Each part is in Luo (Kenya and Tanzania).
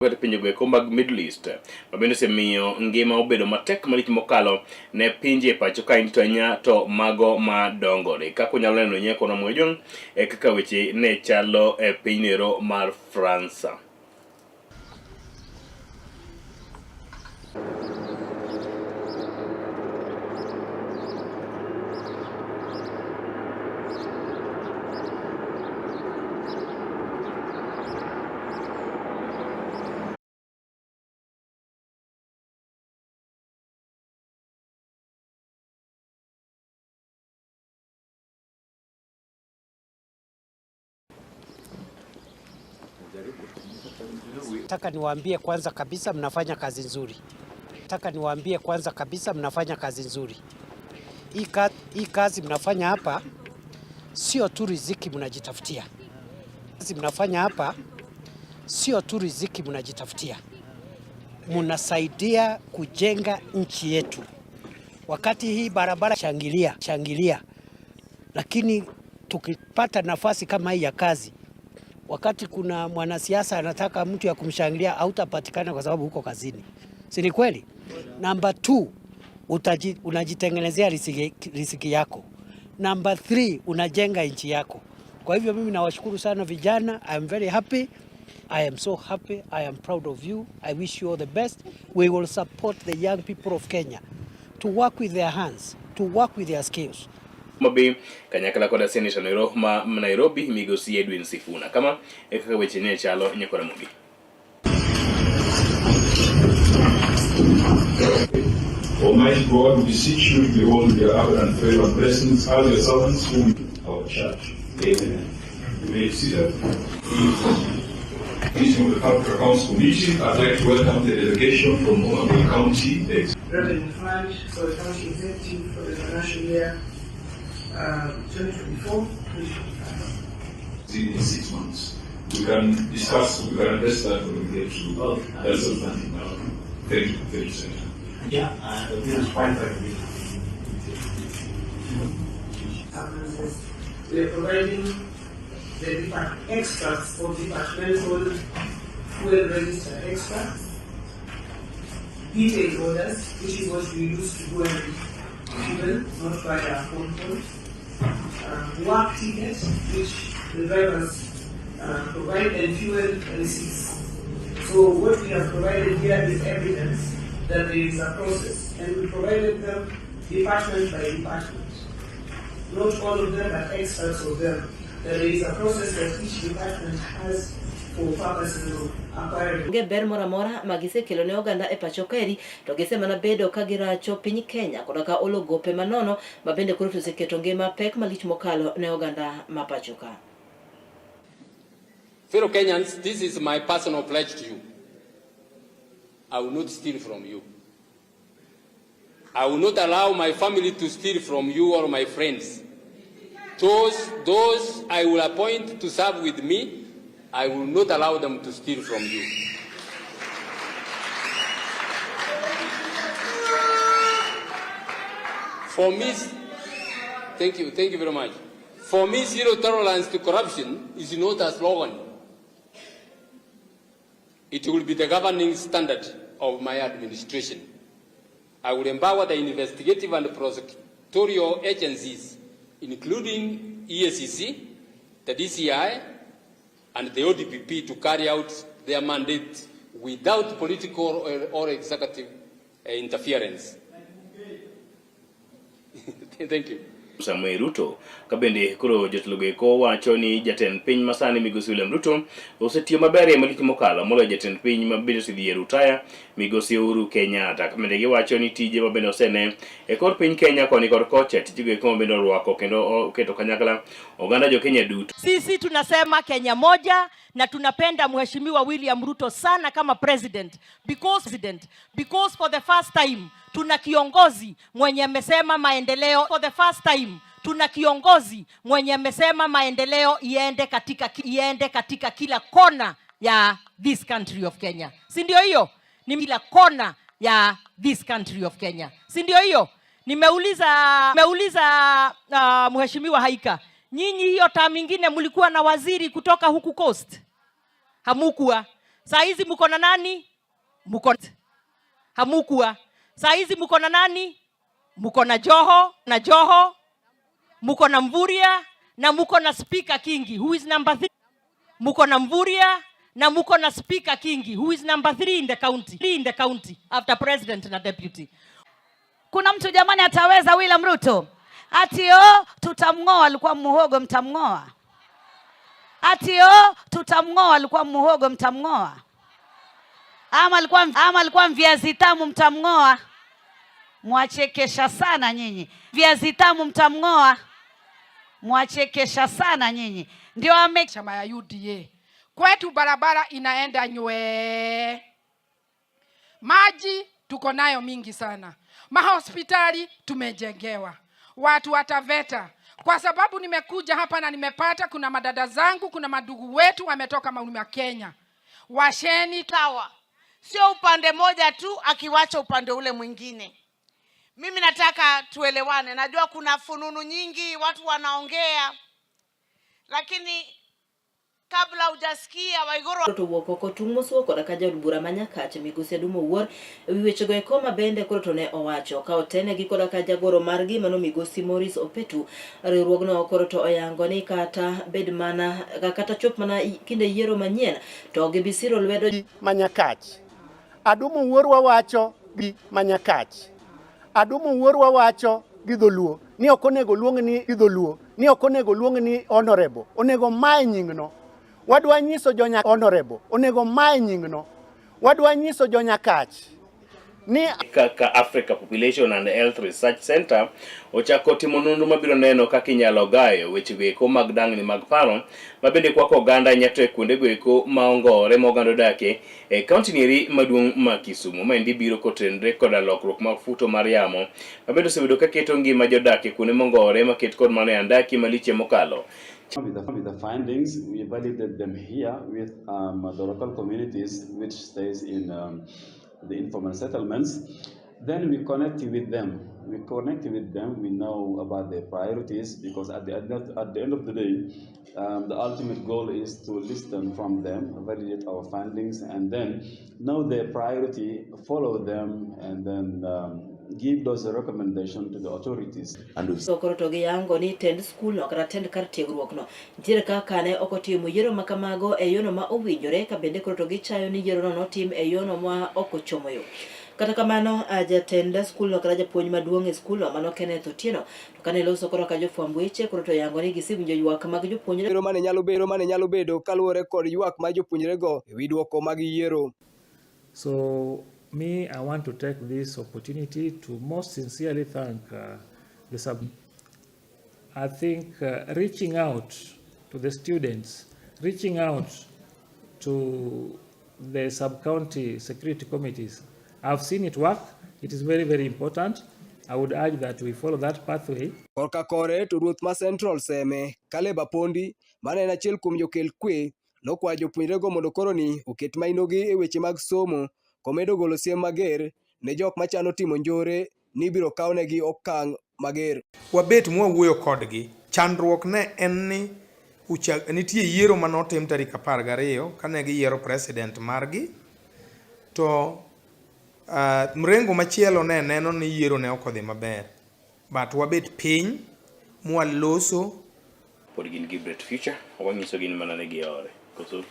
Kata pinjego eko mag Middle East ma bende osemiyo ngima obedo matek malich mokalo ne pinje e pacho kaendi to ahinya to mago madongore. Kaka unyalo neno nyako Ramogi Ojwang' e kaka weche ne chalo e pinyno mar Fransa. Nataka niwaambie kwanza kabisa mnafanya kazi nzuri. Nataka niwaambie kwanza kabisa mnafanya kazi nzuri. Hii kazi mnafanya hapa sio tu riziki mnajitafutia. Kazi mnafanya hapa sio tu riziki mnajitafutia. Mnasaidia kujenga nchi yetu. Wakati hii barabara shangilia, shangilia. Lakini tukipata nafasi kama hii ya kazi, wakati kuna mwanasiasa anataka mtu ya kumshangilia, hautapatikana kwa sababu huko kazini. Si ni kweli? Namba 2, unajitengenezea riziki yako. Namba 3, unajenga nchi yako. Kwa hivyo mimi nawashukuru sana vijana. I am very happy. I am so happy. I am proud of you. I wish you all the best. We will support the young people of Kenya to work with their hands, to work with their skills. Mabe kanyakla koda seneta noero ma Nairobi migosi Edwin Sifuna. Kama e kaka weche ne chalo nyakora Ramogi. Almighty God, we beseech you to behold your abundant favor and blessings as your servants whom our church. Amen. You may be seated. Meeting of the Public Accounts Committee, I'd like to welcome the delegation from Homa Bay County. Revenue Fund for the County Executive for the financial year 2024-2025. In 6 months. We can discuss, we can address that when we get to that substantive matter. Thank you, thank you, Senator. Yeah, the bill is fine by me. We are providing the extracts for departmental fuel register extracts, detailed orders, which is what we use to go and fuel, not by our phone calls, work tickets, which the drivers provide, and fuel receipts. So what we have provided here is evidence that there is a process, and we provided them department by department. Not all of them, but extracts of them. That there is a process that each department has for purposes of acquiring. Onge ber moro amora ma gisekelo ne oganda e pacho kaeri, to gisemana bedo ka giracho piny Kenya koda ka olo gope manono ma bende koro oseketo ngima pek malich mokalo ne oganda ma pacho ka. Fellow Kenyans, this is my personal pledge to you. I will not steal from you. I will not allow my family to steal from you or my friends. Those I will appoint to serve with me, I will not allow them to steal from you. For me, thank you, thank you very much. For me, zero tolerance to corruption is not a slogan. It will be the governing standard of my administration. I will empower the investigative and prosecutorial agencies, including EACC, the DCI, and the ODPP, to carry out their mandate without political or executive interference. Thank you. Samuel Ruto ka bende koro jotelo eko wacho ni jatend piny masani migosi William Ruto osetiyo maber e malich mokalo moloyo jatend piny ma bende osedhi e rutaya migosi Uhuru Kenyatta. Ka bende giwacho ni tije ma bende osene e kor piny Kenya koni kod kocha, tijego eko ma bende orwako kendo oketo kanyakla oganda jo Kenya duto. Sisi tunasema Kenya moja na tunapenda Mheshimiwa William Ruto sana kama president because for the first time tuna kiongozi mwenye amesema maendeleo. For the first time tuna kiongozi mwenye amesema maendeleo iende katika kila kona ya this country of Kenya. Si ndio hiyo? Ni kila kona ya this country of Kenya. Si ndio hiyo? Nimeuliza Mheshimiwa Haika, nyinyi hiyo term nyingine mlikuwa na waziri kutoka huku Coast? Hamukuwa. Saa hizi mko na nani? Mko hamukua. Saa hizi mko na nani? Mko na Joho na Joho, mko na Mvurya na mko na Speaker Kingi who is number 3. Mko na Mvurya na mko na Speaker Kingi who is number 3 in the county, 3 in the county after president na deputy. Kuna mtu jamani ataweza William Ruto? Ati oh, tutamng'oa, alikuwa muhogo, mtamng'oa. Ati oh, tutamng'oa, alikuwa muhogo, mtamng'oa. Ama alikuwa viazi tamu, mtamng'oa. Mwachekesha sana nyinyi. Viazi tamu mtamng'oa. Mwachekesha sana nyinyi. Ndio ame chama ya UDA. Kwetu barabara inaenda nywee. Maji tuko nayo mingi sana. Mahospitali tumejengewa. Watu wa Taveta, kwa sababu nimekuja hapa na nimepata kuna madada zangu, kuna madugu wetu wametoka Mlima Kenya. Washeni sawa, sio upande moja tu akiwacha upande ule mwingine. Mimi nataka tuelewane. Najua kuna fununu nyingi, watu wanaongea, lakini kabla hujasikia Waiguru To wuok oko tung' mosuo koda ka jaod bura ma Nyakach migosi Adumo Owuor ewi wechego eko ma bende koro to ne owacho ka otenegi koda ka jagoro margi mano migosi Maurice Opetu. Riwruogno koro to oyango ni kata bed mana kata chop mana kinde yiero manyien to gibisiro lwedo Manyakach. Adumo Owuor wawacho gi Manyakach. Adumo Owuor wawacho gi dholuo ni ok onego luong ni gi dholuo ni ok onego luong ni honorable, onego mae nyingno. Wadwa nyiso jonya honorable, onego mae nyingno. Wadwa nyiso jonyakach ni kaka Africa Population and Health Research Center ochako timo nonro mabiro neno kaka inyalo gayo wechego eko mag dang'ni mag paro ma bende kwako oganda nyato e kuondego eko ma ongore ma oganda odakie e kaunti nieri maduong' ma Kisumu. Maendi biro kotenre koda lokruok mag futo mar yamo ma bende osebedo ka keto ngima jodak e kuonde mongore maket kod mano e andaki maliche mokalo. With the findings, we validated them here with the local communities which stays in the informal settlements. Then we connect with them. We connect with them. We know about their priorities because at the end of the day, the ultimate goal is to listen from them, validate our findings, and then know their priority, follow them, and then give those recommendation to the authorities. And So koro to giyango ni tend skul no kata tend kar tiegruok no nitiere kaka ne ok otimo yiero ma kamago e yono ma owinjore ka bende koro to gichayo ni yiero no notim e yono ma ok ochomo yo. Kata kamano, jatend skul no kata japuonj maduong' e skul no mano Kenneth Otieno to kane loso koro ka jofwamb weche koro to yango ni gisewinjo ywak mag jopuonjre. Yiero mane nyalo bedo mane nyalo bedo kaluwore kod ywak mar jopuonjrego e wi dwoko mag yiero. So me, I want to take this opportunity to most sincerely thank the sub. I think reaching out to the students, reaching out to the sub-county security committees, I've seen it work. It is very, very important. I would urge that we follow that pathway. Korka kore to ruoth ma Central Seme, Caleb Apondi, mane en achiel kuom jokel kwe, nokwayo jopuonjrego mondo koro ni oket mainogi e weche mag somo, komedo golo siem mager ne jok machano timo njore ni ibiro kawnegi okang' mager. Wabet mwawuoyo kodgi. Chandruok ne en ni nitie yiero manotim tarik 12 kane giyiero president margi, to mrengo machielo ne neno ni yiero ne ok odhi maber, but wabet piny mwaloso. Pod gin gi bright future, wanyiso gin mana ne giore koso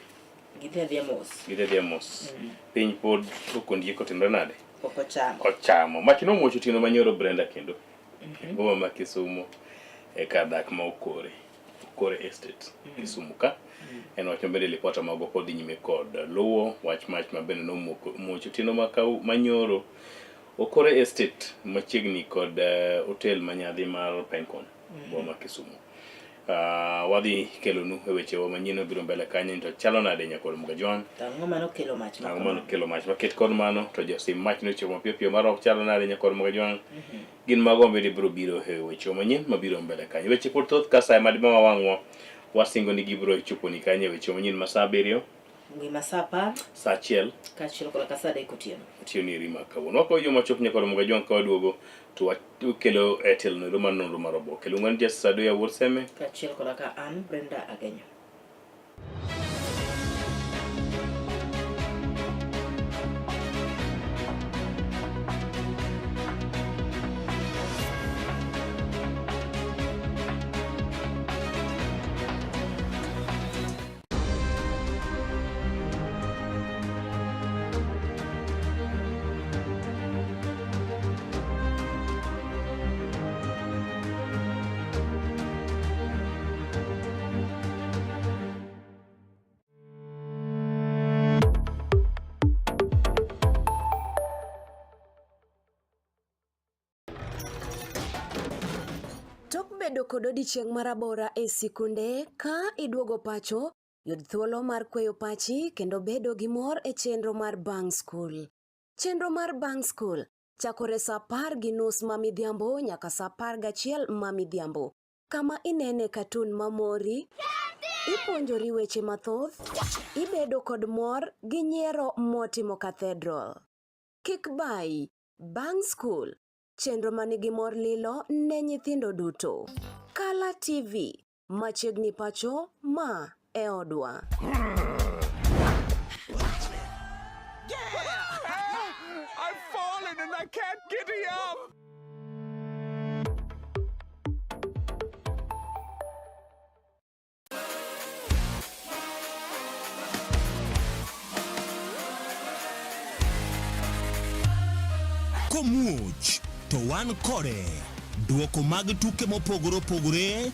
Gidhi adhiya mos. Gidhi adhiya mos. Piny pod ok ondiek otimre nade? Pok ochamo. Ochamo. Mach nomuoch otieno manyoro Brenda kendo. Boma ma Kisumu e kar dak ma Okore. Okore Estate Kisumu ka. En wach mabende lipota mago pod dhi nyime kod luwo wach mach mabende nomuoch otieno manyoro Okore Estate machiegni kod hotel manyadhi mar Pencon boma ma Kisumu. Wadhi kelonu e wechewa manyien mabiro mbele kanyo to chalo nade nyakor Mgajuan? Ang'o mano kelo mach? Ang'o mano kelo mach? Maket kod mano to josim mach nochopo mapiyo piyo mar ok chalo nade nyakor Mgajuan? Gin mago mabende biro biro e wechewa manyien mabiro mbele kanyo. Weche pod thoth ka sa madima wang'wa wasingo ni gibiro chopo ni kanyo e wechewa manyien ma saa 7 Ngima saa 10 saa 1 kaachiel koda ka saa 3 otieno. Otieno eri ma kawuono. Wakoyo joma chop nyakor Mgajuan ka waduogo to wakelo e telo noero mar nonro mar oboke. Luonga ni Jesse Sadoya Wuod Seme. Kaachiel koda ka an Brenda Agenyo. bedo kod odiechieng' marabora e sikunde, ka iduogo pacho, yud thuolo mar kweyo pachi kendo bedo gi mor e chenro mar Bang' Skul. Chenro mar Bang' Skul chakore sa 10:30 ma midhiambo nyaka sa 11 ma midhiambo, kama inene katun mamori, ipuonjori weche mathoth, ibedo kod mor gi nyiero motimo cathedral. Kik bayi, Bang' Skul chenro ma nigi mor lilo ne nyithindo duto. Kala TV, machiegni pacho, ma e odwa. I've fallen and I can't get up. Komuoch to wan kode. Duoko mag tuke mopogore opogore,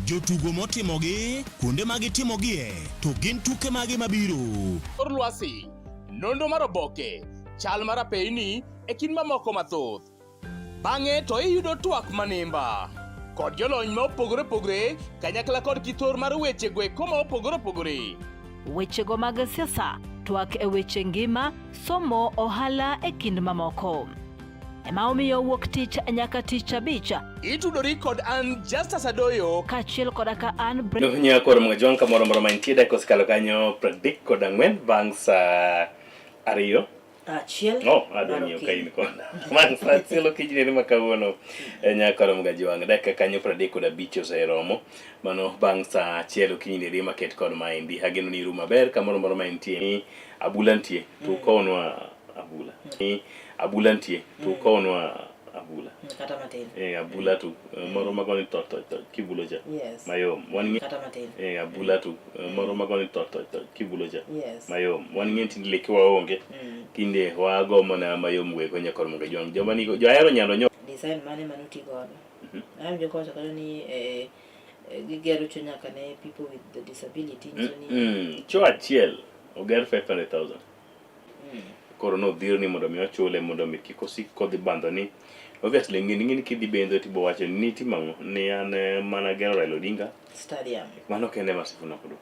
jotugo motimogi, kuonde ma gitimogie, to gin tuke mage mabiro. Kor lwasi, nonro mar oboke, chal mar apeyni e kind mamoko mathoth. Bang'e to iyudo twak manimba kod jolony ma opogore opogore kanyakla kod kithor mar weche go eko ma opogore opogore. Wechego mag siasa, twak e weche ngima, somo, ohala e kind mamoko. Ema omiyo wuok tich nyaka tich abich. Itudori kod an Justus Adoyo kaachiel koda ka an Nonya koro mga jwang' kamoro moro mantie dakika osekalo kanyo 34 bang' saa 2 Achiel. Oh, adwa ng'iyo ka in koda. Bang' saa achiel okinyi nene ma kawuono e nyaka romo ga jwang' dakika kanyo 35 oseromo. Mano bang' saa achiel okinyi nene maket kod maendi. Ageno ni iru maber kamoro moro ma intie. Ni abula nitie to ukownwa abula. Ni abula nitie to ukownwa abula. Kata matin. Eh, abula to moro mago ni to to to kibulo cha. Yes. Mayom. Wan ng'e Kata matin. Eh, abula to moro mago ni to to to kibulo cha. Yes. Mayom. Wan ng'e tinde leke waonge. Tinde wago mana mayom go eko nyakor mondo jwang'. Joma nigo johero nyando nyo. Design mane mane oti godo? Awinjo kowacho kanyo ni eh, gigero cho nyaka ne people with the disability nyiso ni Cho achiel oger 500,000. Koro nodhiro ni mondo mi ochule mondo mi kik osik kodhi bandho ni obviously ng'eni ng'eni kidhi bendho tibo wacho ni nitimo ang'o ni an mana gero Raila Odinga stadium. Mano kende ma Sifuna ok dwa.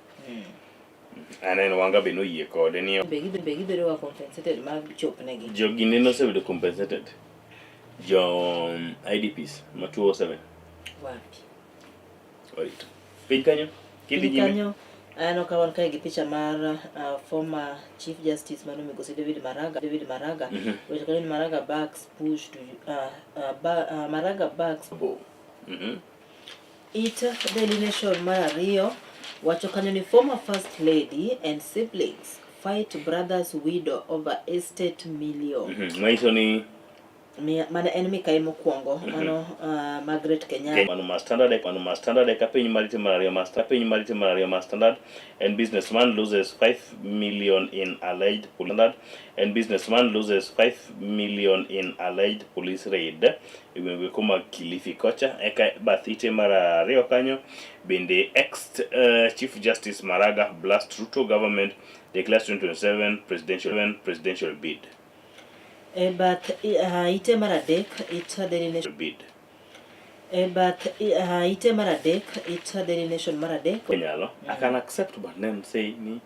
Aneno Wanga be noyie kode ni Be gibedo ga compensated ma chopnegi? Jogi nene osebedo compensated. Jo IDPs ma 207. Wapi? Orito. Piny kanyo? Kidhi Piny nyime. kanyo aneno ka wan kae gi picha mar former Chief Justice mano migosi David Maraga, David Maraga. Weche kanyo ni Maraga backs push to Maraga backs Bo. It Daily Nation mar ariyo wacho kanyo ni former first lady and siblings fight brother's widow over estate million. Manyiso ni Mane en mikai mokwongo mano Margaret Kenyatta. Mano ma standard, mano ma standard eka piny mar mar ariyo ma standard, piny mar mar ariyo ma standard and businessman loses 5 million in alleged police standard and businessman loses 5 million in alleged police raid e gwenge kuma Kilifi kocha eka bath ite mar ariyo kanyo bende ex Chief Justice Maraga blast Ruto government declares 2027 presidential bid. E bath ite mar adek it Daily Nation bid. E bath ite mar adek it Daily Nation mar adek. Nyalo. I can accept but then say ni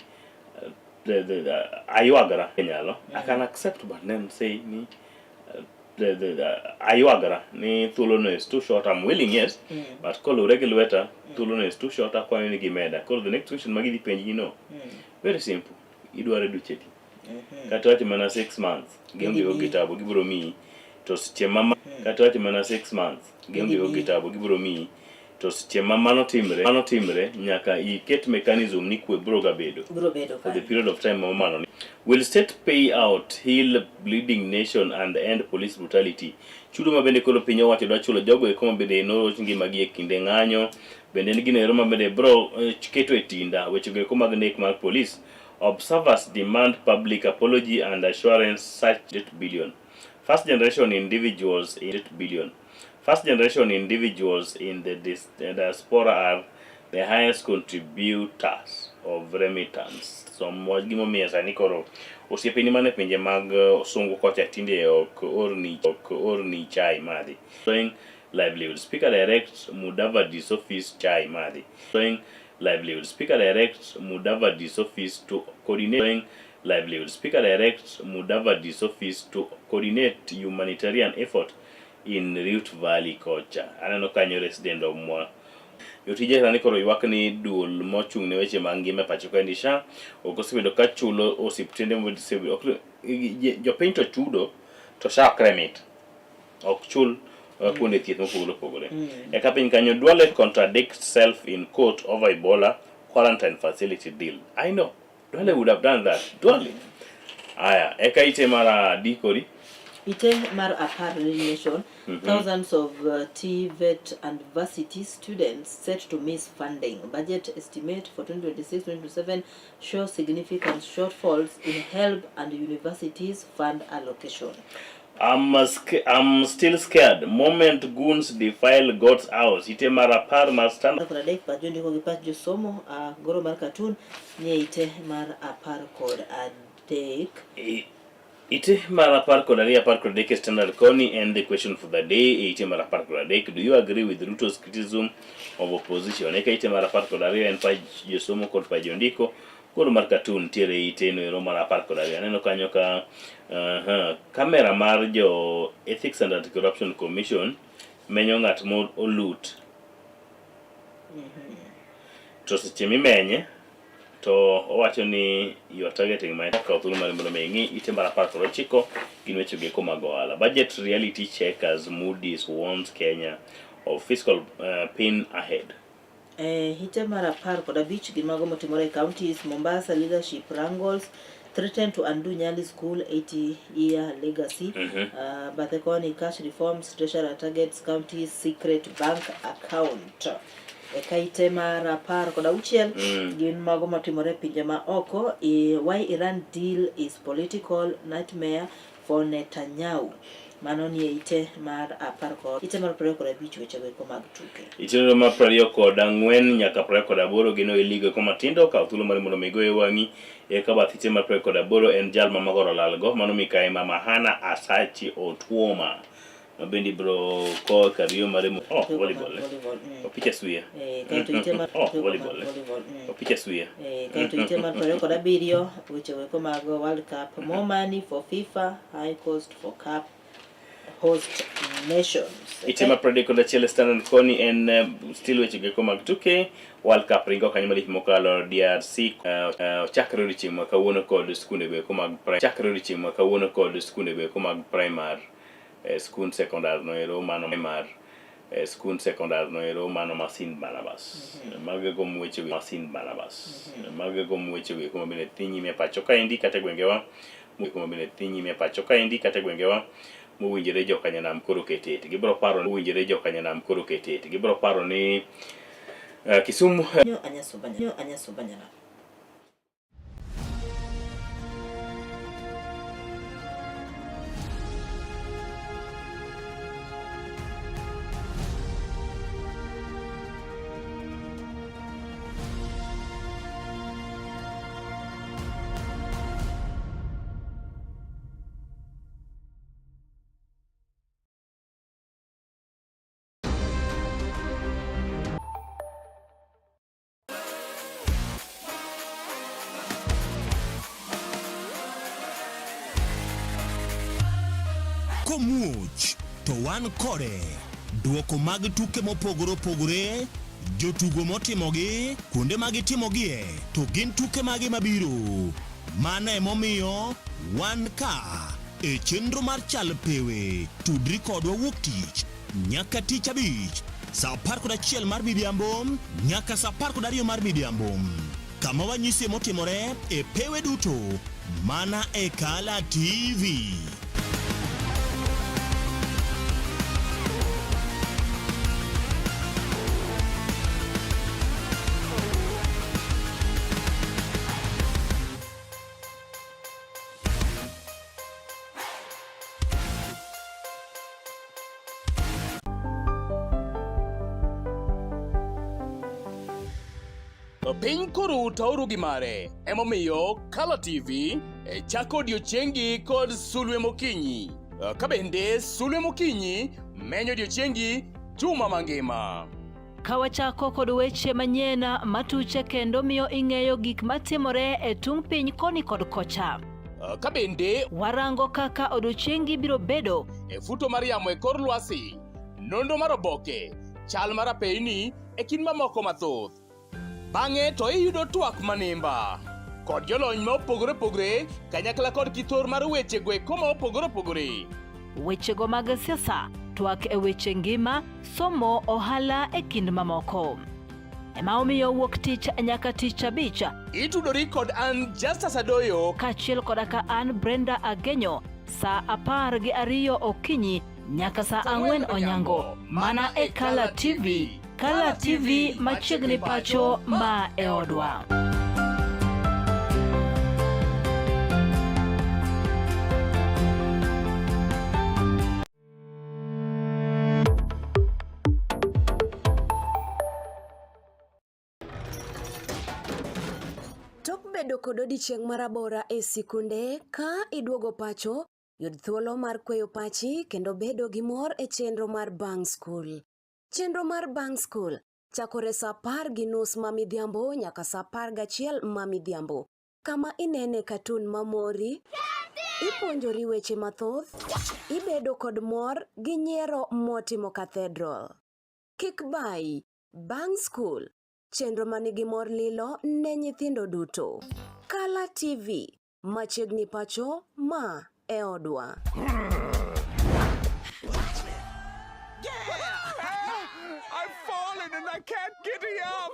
the aywagara nyalo. I can accept but then say ni the aywagara ni thuolo no is too short. I'm willing, yes, but kolure gi lweta thuolo no is too short. Akwayo ni gimeda. Koro the next question magidhi penji no. Very simple. Idwaro dweche adi? Kata wacho mana 6 months. Gionge go Gidhi gi tabu gibiro miyi. To seche ma kata wacho mana 6 months. Gionge go gi tabu gibiro miyi. To seche ma mano timre, mano timre nyaka iket mechanism ni kwe biro ga bedo. Biro bedo For the kanyo. period of time ma mano ni. Will state pay out heal bleeding nation and end police brutality? Chudo ma bende koro piny owacho dwa chulo jogo eko ma bende noroch ngimagi e kinde ng'anyo. Bende en gino ero ma bende biro keto e tinda wechego eko mag nek mag polis. Observers demand public apology and assurance such 8 billion. First generation individuals in 8 billion. First generation individuals in the diaspora are the highest contributors of remittance. So wach gimomiyo sani koro osiepeni mane pinje mag osungu kocha tinde ok orni, ok orni chai madhi. Showing Livelihood. Speaker directs Mudavadi's office chai madhi. Livelihood. Speaker directs Mudavadi's office to coordinate livelihood. Speaker directs Mudavadi's office to coordinate humanitarian effort in Rift Valley kocha. Aneno kanyo resident of Mwa. Jotije sani koro ywak ni duol mochung' ne weche mag ngima e pacho kaendi SHA ok osebedo ka chulo osiptende jopiny to chudo to SHA ok remit. Ok chul kuonde thieth mopogore opogore. Eka piny kanyo Duale contradicts self in court over Ebola quarantine facility deal. I know. Duale would have done that. Duale. Aya, eka ite mar adi kori? Ite mar apar Daily Nation, Thousands of TVET and varsity students set to miss funding. Budget estimate for 2026-2027 show significant shortfalls in HELB and universities fund allocation. I'm still scared. Moment goons defile God's house. Ite mar apar mar Standard. Kod adek pach jondiko gi pach josomo goro mar cartoon nie ite mar apar kod adek. Ite mar apar kod ariyo apar kod adek e Standard koni en the question for the day. E ite mar apar kod adek, do you agree with Ruto's criticism of opposition? Eka ite mar apar kod ariyo en pach josomo kod pach jondiko. Goro mar cartoon nitiere e ite no ero mar apar kod ariyo. Aneno kanyo ka kamera mar jo Ethics and Anti-Corruption Commission menyo ng'at mo olut. To seche mimenye to owacho ni you are targeting my kawo thuolo mari mondo mi ing'i ite mar apar kod ochiko gin weche go eko mag ohala. Budget reality check as Moody's warns Kenya of fiscal pain ahead. E hite mar apar kod abich gin mago motimore e counties Mombasa leadership wrangles threaten to undo Nyali School 80 year legacy. Bathe koni cash reforms treasurer targets county secret bank account. E kaite mar apar kod auchiel gin mago motimore e pinje ma oko. Why Iran deal is political nightmare for Netanyahu. Mano nie ite mar apar kod ite mar piero ariyo kod abich weche go eko mag tuke. Itenro mar piero ariyo kod ang'wen nyaka piero ariyo kod aboro gin e ligo eko matindo kaw thuolo mari mondo mi igoye wang'i eka bath ite mar piero ariyo kod aboro en jal ma magoro olalgo mano mikayi mama Hana Asachi Otuoma ma bende ibiro kow e kar yueyo mare mo oh, volleyball eh. Volleyball. Opich asuya. Kaeto ite mar Oh, volleyball eh. volleyball. Opich asuya. Kaeto ite mar piero ariyo kod abiriyo weche go eko mag World Cup more money for FIFA high cost for cup host nations. Ite mar piero adek kod achiel e Standard koni en still weche go eko mag tuke World Cup ringo kanyo malich mokalo DRC ochakre odiochieng' ma kawuono kod skunde go eko mag chakre odiochieng' ma kawuono kod skunde go eko mag primar skund sekondar no ero mano mar skund sekondar no ero mano ma St. Barnabas. Mago eko weche go ma St. Barnabas. Mago eko weche go eko mabende dhi nyime e pacho kaendi kata e gwengewa kuma bende dhi nyime e pacho kaendi kata e gwengewa mowinjore jokanyanam koro ket it. Gibiro paro mowinjore jokanyanam koro ket it. Gibiro paro ni Kisumu Anyaso Banyana. Anyaso Banyana. Komuoch to wan kode. Duoko mag tuke mopogore opogore, jotugo motimogi, kuonde ma gitimogie, to gin tuke mage mabiro. Mano emomiyo wan ka e chenro mar Chal Pewe. Tudri kodwa wuok tich nyaka tich abich saa apar kod achiel mar midhiambo nyaka saa apar kod ariyo mar midhiambo kama wanyisie motimore e pewe duto mana e Kala TV. Piny koro tauru gi mare, emomiyo Kala TV e chako odiochiengi kod sulwe mokinyi. Ka bende sulwe mokinyi menyo odiochiengi juma mangima. Ka wachako kod weche manyien matuche kendo miyo ing'eyo gik matimore e tung' piny koni kod kocha. Ka bende warango kaka odiochiengi biro bedo e futo mar yamo e kor lwasi, nonro mar oboke, chal mar apeyni e kind mamoko mathoth. Bang'e to iyudo twak manimba kod jolony ma opogore opogore kanyakla kod kithor mar weche go eko ma opogore opogore. Wechego mag siasa, twak e weche ngima, somo, ohala e kind mamoko. Ema omiyo wuok tich nyaka tich abich. Itudori kod an Justus Adoyo kaachiel koda ka an Brenda Agenyo saa 12 okinyi nyaka saa 4 onyango mana e Kala TV. Kala TV machiegni pacho ma e odwa. Tok bedo kod odiechieng' marabora e sikunde, ka iduogo pacho, yud thuolo mar kweyo pachi kendo bedo gi mor e chenro mar Bang' Skul. Chenro mar Bang' Skul chakore saa 10:30 ma midhiambo nyaka saa 11 ma midhiambo, kama inene katun mamori, ipuonjori weche mathoth, ibedo kod mor gi nyiero motimo cathedral. Kik bayi, Bang' Skul, chenro manigi mor lilo ne nyithindo duto. Kala TV, machiegni pacho ma e odwa. I've fallen and I can't get up.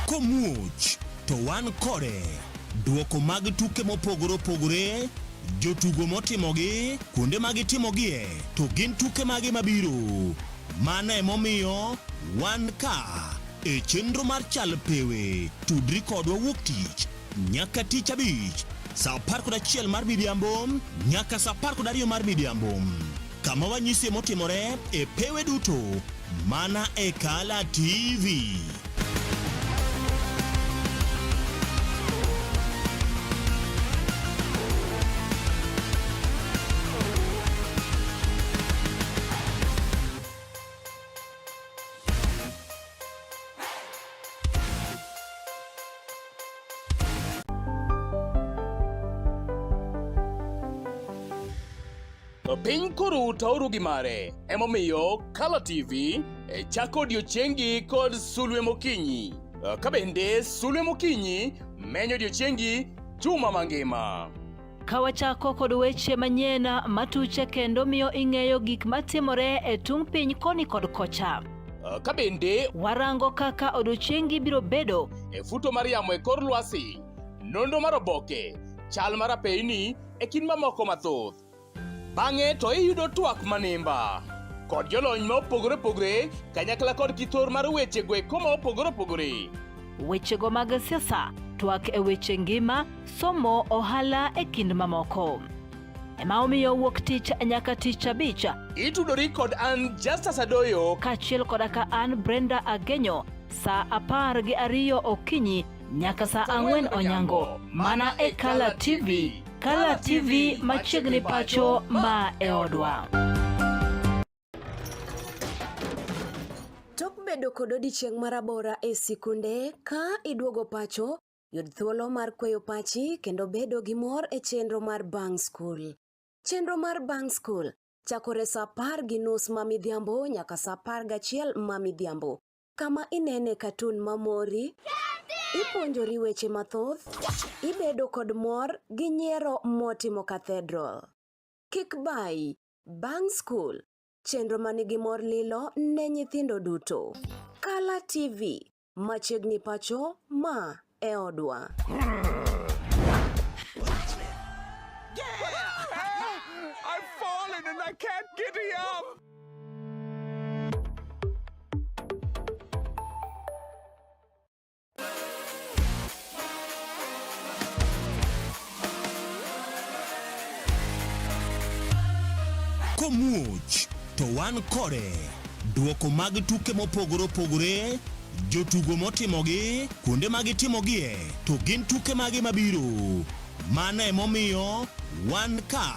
Komuoch to wan kode. Duoko mag tuke mopogore opogore, jotugo motimogi, kuonde ma gitimogie, to gin tuke mage mabiro. Mano emomiyo wan ka e chenro mar Chal Pewe. Tudri kodwa wuok tich nyaka tich abich saa 11 mar midhiambo nyaka saa 12 mar midhiambo kama wanyisie motimore e pewe duto mana e Kala TV. Piny koro utauru gi mare, emomiyo Kala TV e chako odiochiengi kod sulwe mokinyi. Ka bende sulwe mokinyi menyo odiochiengi juma mangima. Ka wachako kod weche manyien matuche kendo miyo ing'eyo gik matimore e tung' piny koni kod kocha. Ka bende warango kaka odiochiengi biro bedo e futo mar yamo e kor lwasi, nonro mar oboke, chal mar apeyni e kind mamoko mathoth. Bang'e to iyudo twak manimba kod jolony ma opogore opogore kanyakla kod kithor mar weche go eko ma opogore opogore. Wechego mag siasa, twak e weche ngima, somo, ohala e kind mamoko. Ema omiyo wuok tich nyaka tich abich. Itudori kod an Justus Adoyo kaachiel koda ka an Brenda Agenyo saa 12 okinyi nyaka saa 4 onyango mana e Kala TV. Kala TV machiegni pacho ma e odwa. Tok bedo kod odiechieng' marabora e sikunde, ka iduogo pacho, yud thuolo mar kweyo pachi kendo bedo gi mor e chenro mar Bang' Skul. Chenro mar Bang' Skul chakore saa 10:30 ma midhiambo nyaka saa 11 ma midhiambo, kama inene katun mamori, ipuonjori weche mathoth, ibedo kod mor gi nyiero motimo cathedral. Kik bayi, Bang' Skul, chenro manigi mor lilo ne nyithindo duto. Kala TV, machiegni pacho ma e odwa. I've fallen and I can't get up. Komuoch to wan kode. Duoko mag tuke mopogore opogore, jotugo motimogi, kuonde ma gitimogie, to gin tuke mage mabiro. Mano emomiyo wan ka.